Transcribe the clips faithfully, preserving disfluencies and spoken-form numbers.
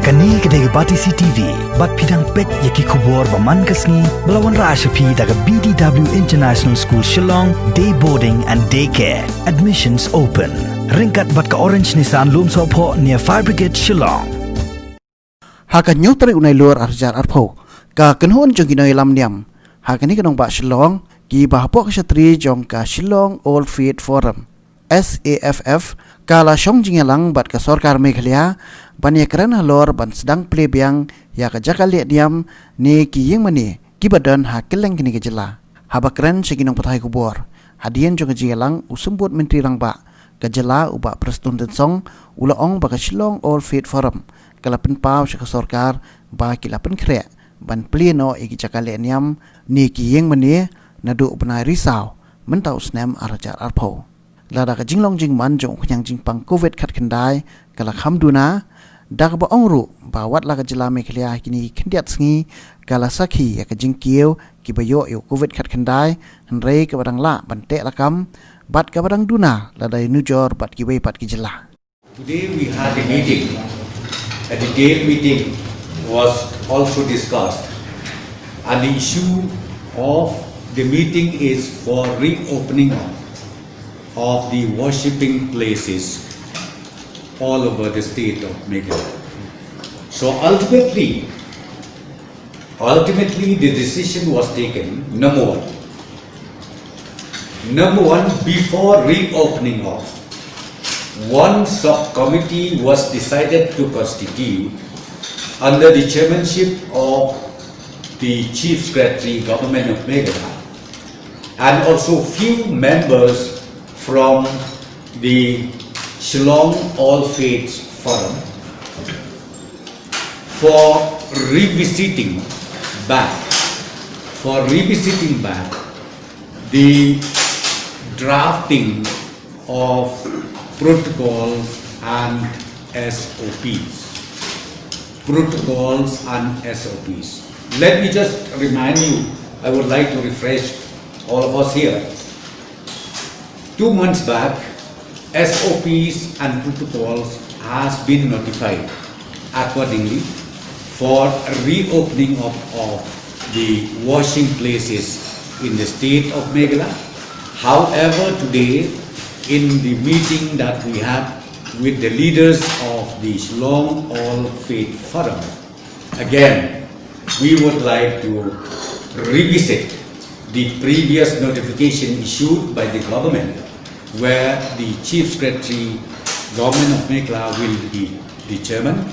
Kane ka dei ka Batesi T V, bad phi dang peit ïa ki khubor ba man ka sngi, ba la wanrah sha phi da ka B D W International School Shillong, Day Boarding and Day Care. Admissions open. Ryngkat bad ka Orange Nissan Lumsohphoh near Fire Brigade Shillong. Ha ka hynñiew tarik u Nailur ar hajar arphew, ka kynhun jong ki nongïalam niam ha kane ka nongbah Shillong, kiba hapoh ka shatri jong ka Shillong All Faith Forum, S A F F, ka la shong jingïalang bad ka sorkar Meghalaya ban ïakren halor ban sdang plie biang ïa ka jaka leh niam ne ki ïing mane kiba don ha kylleng kane ka jylla. Haba kren sha ki nongpathai khubor hadien jong ka jingïalang, u Symbud Myntri Rangbah ka jylla, u Bah Prestone Tynsong, u la ong ba ka Shillong All Faith Forum ka la pynpaw sha ka sorkar ba ki la pynkhreh ban plie noh ïa ki jaka leh niam ne ki ïing mane naduh u bnai Risaw mynta u snem ar hajar arphew. Lada ka jinglong jingman jong u khñiang jingpang Covid khatkhyndai ka la kham duna, da kaba ong ruh ba wat la ka jylla Meghalaya ha kine ki khyndiat sngi ka la sakhi ïa ka jingkiew kiba ïoh ïa u Covid khatkhyndai, hynrei kaba dang lah ban teh lakam bad kaba dang duna lada ïanujor bad kiwei pat ki jylla. Today we had a meeting, a detailed meeting was also discussed, and the issue of the meeting is for reopening of the worshipping places all over the state of Meghalaya. So ultimately, ultimately the decision was taken, number one. Number one, before reopening of, one subcommittee was decided to constitute under the chairmanship of the Chief Secretary, Government of Meghalaya, and also few members from the Shillong All Faiths Forum for revisiting back, for revisiting back the drafting of protocols and S O Ps. Protocols and S O Ps. Let me just remind you, I would like to refresh all of us here. Two months back, S O Ps and protocols has been notified accordingly for reopening of, of the washing places in the state of Meghalaya. However, today, in the meeting that we had with the leaders of the Shillong All Faith Forum, again, we would like to revisit the previous notification issued by the government, where the Chief Secretary, Government of Meghalaya, will be the chairman,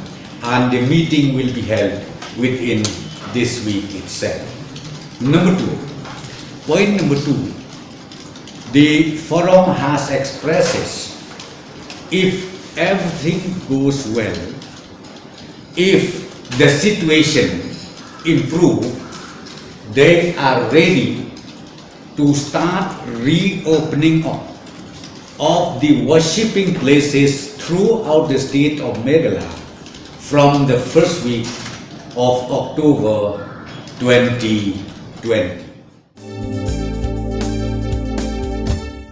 and the meeting will be held within this week itself. Number two, point number two, the forum has expresses, if everything goes well, if the situation improve, they are ready to start reopening of, of the worshipping places throughout the state of Meghalaya from the first week of October twenty twenty.